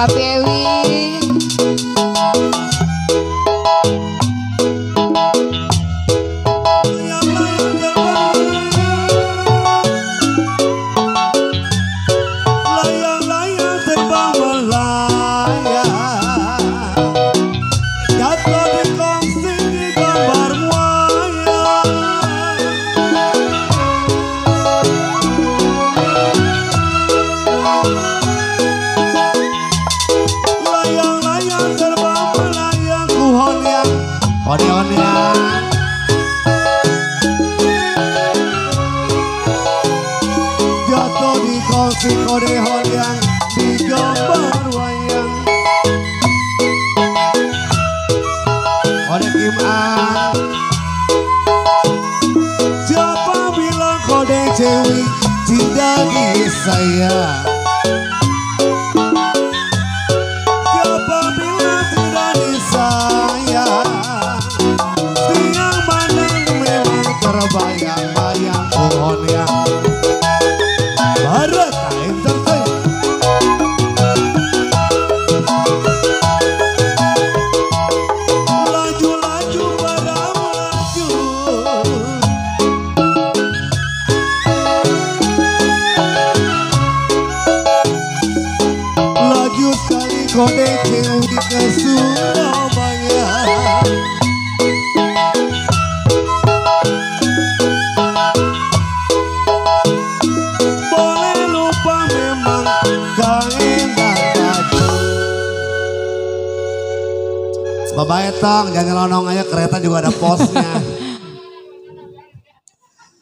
Papi Ewi. Jatuh di kongsi kodehon yang digambar wayang. Kode Kim-an. Siapa bilang kode cewek tidak disayang? Siapa bilang tidak disayang? Siang mandang memang terbayang-bayang pohonnya. Barata Entertainment. Laju-laju pada melaju. Laju sekali kode cewek ke Surabaya. Bapak Etong, jangan nyelonong aja, kereta juga ada posnya.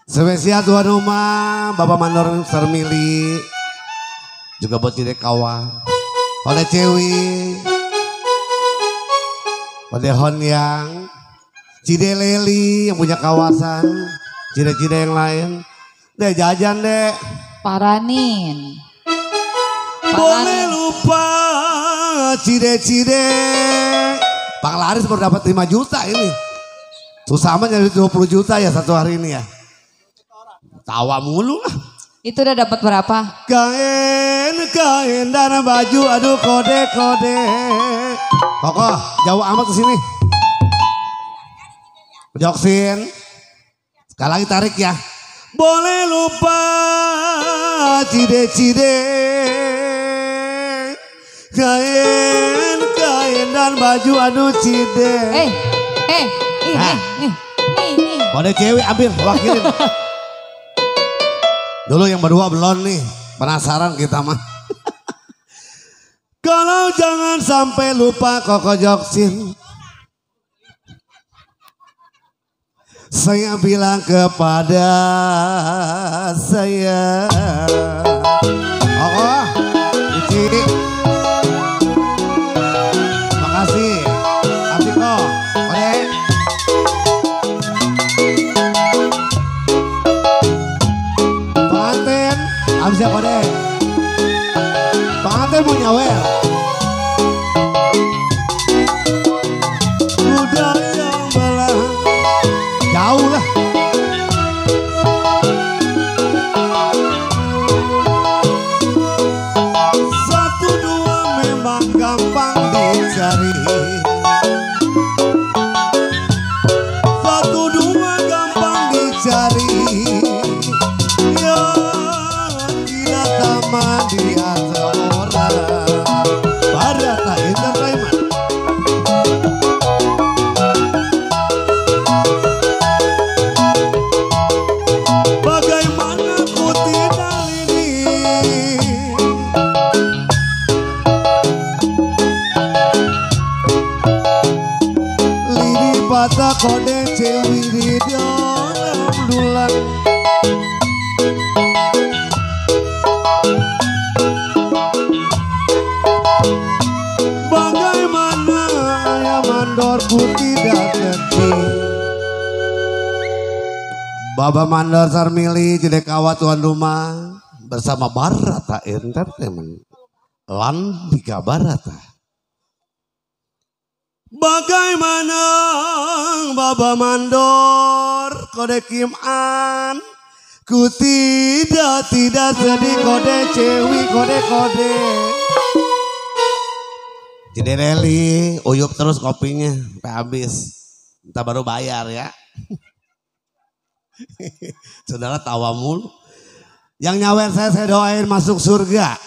Spesial tuan rumah, Bapak Mandor Sermili. Juga buat Cide Kawa. Ode Cewi. Ode Honyang. Cide Leli yang punya kawasan. Cide-cide yang lain. Deh jajan deh. Paranin. Boleh lupa cide-cide. Bang Laris baru dapat 5 juta ini. Susah amat nyari 20 juta ya satu hari ini ya. Tawa mulu lah. Itu udah dapat berapa? Kain dan baju, aduh kode. Kokoh, jauh amat ke sini. Joksin. Sekali lagi tarik ya. Boleh lupa cide-cide. Kain dan baju, aduh cide. Kode cewek ambil, wakilin. Dulu yang berdua belum nih, penasaran kita mah. Kalau jangan sampai lupa Koko Joksin. Saya bilang kepada saya. Koko, Cici. Makasih. Atiko, Kode. Pengantin, abisnya Kode. Pengantin mau nyawer. Udah yang belah. Jauh lah. Satu dua memang gampang dicari. Satu dua gampang dicari. Yang tidak taman di atas orang. Barata Entertainment. Bagaimana ku tidak lini. Lini patah kode cewi di dalam dulang. Bagaimana ayah mandorku tidak ngerti. Bapak Mandor Sarmili, Cide Kawa tuan rumah bersama Barata Entertainment. Landika Barata. Bagaimana Bapak Mandor kode Kim-an. Ku tidak sedih kode cewi kode. Jadi Reli, uyup terus kopinya sampai habis. Kita baru bayar ya. Saudara tawa mulu. Yang nyawer saya doain masuk surga.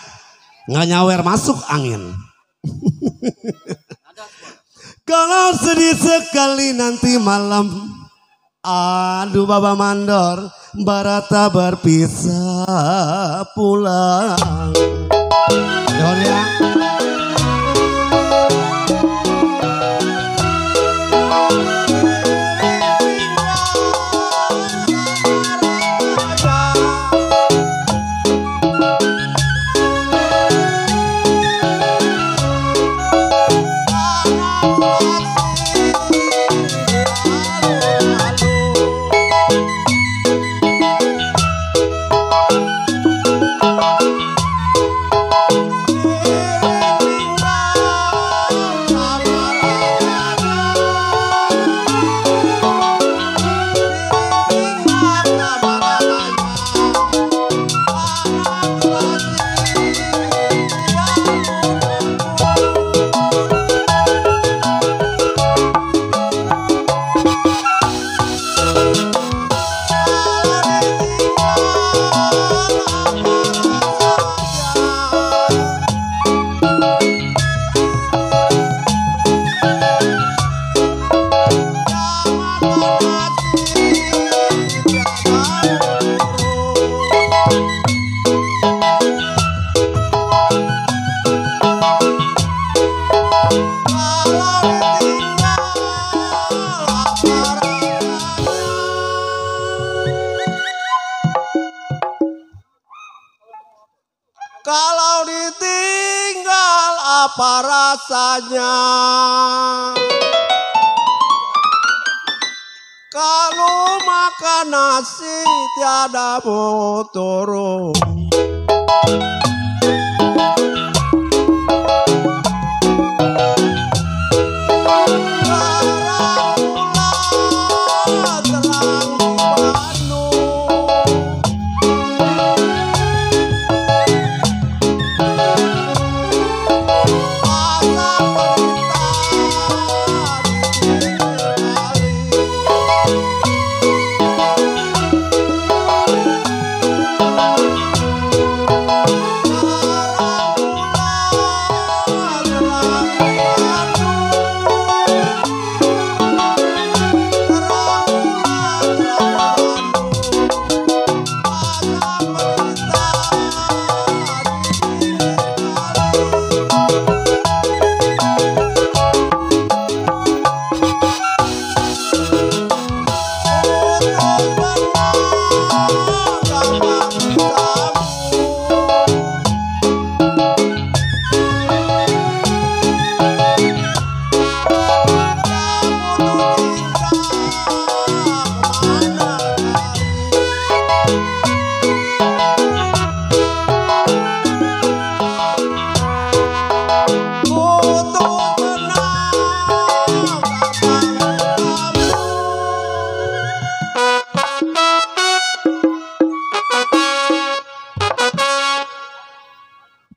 Nggak nyawer masuk angin. Kalau sedih sekali nanti malam, aduh Baba Mandor, Barata berpisah pulang. Johor ya. Kalau ditinggal apa rasanya? Kalau makan nasi tiada mau turun.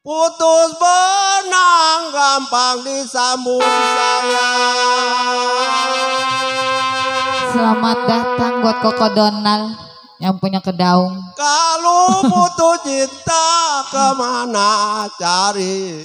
Putus benang gampang disambung sayang. Selamat datang buat Koko Donald yang punya kedaung. Kalau putus cinta kemana cari?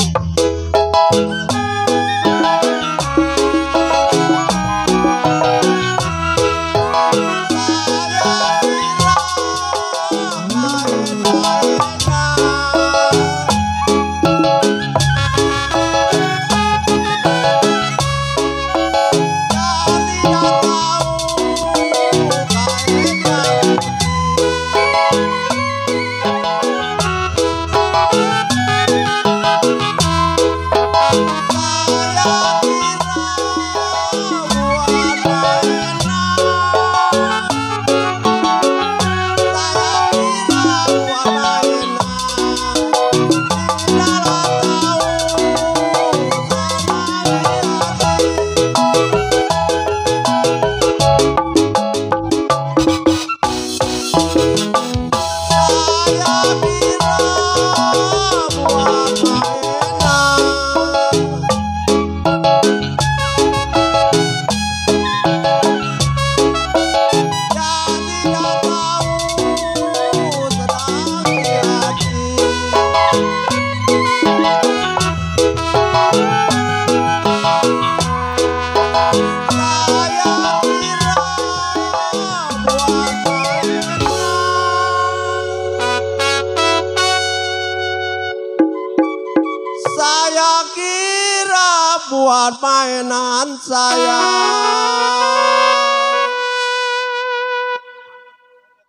dia kira buat mainan saya.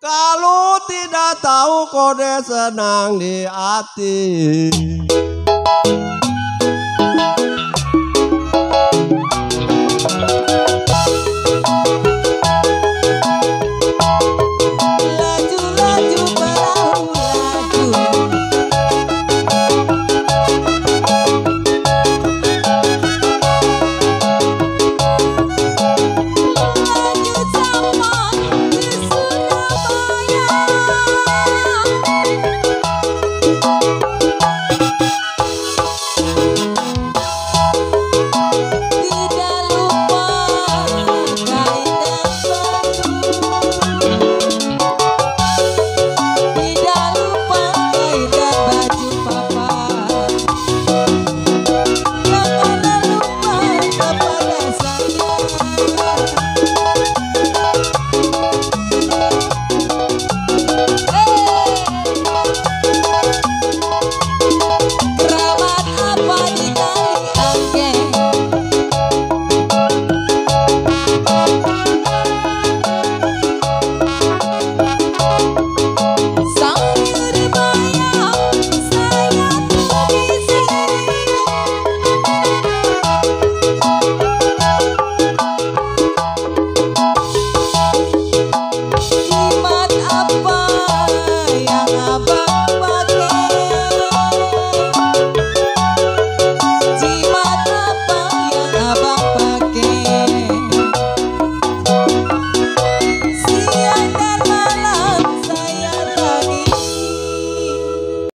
Kalau tidak tahu kode senang di hati.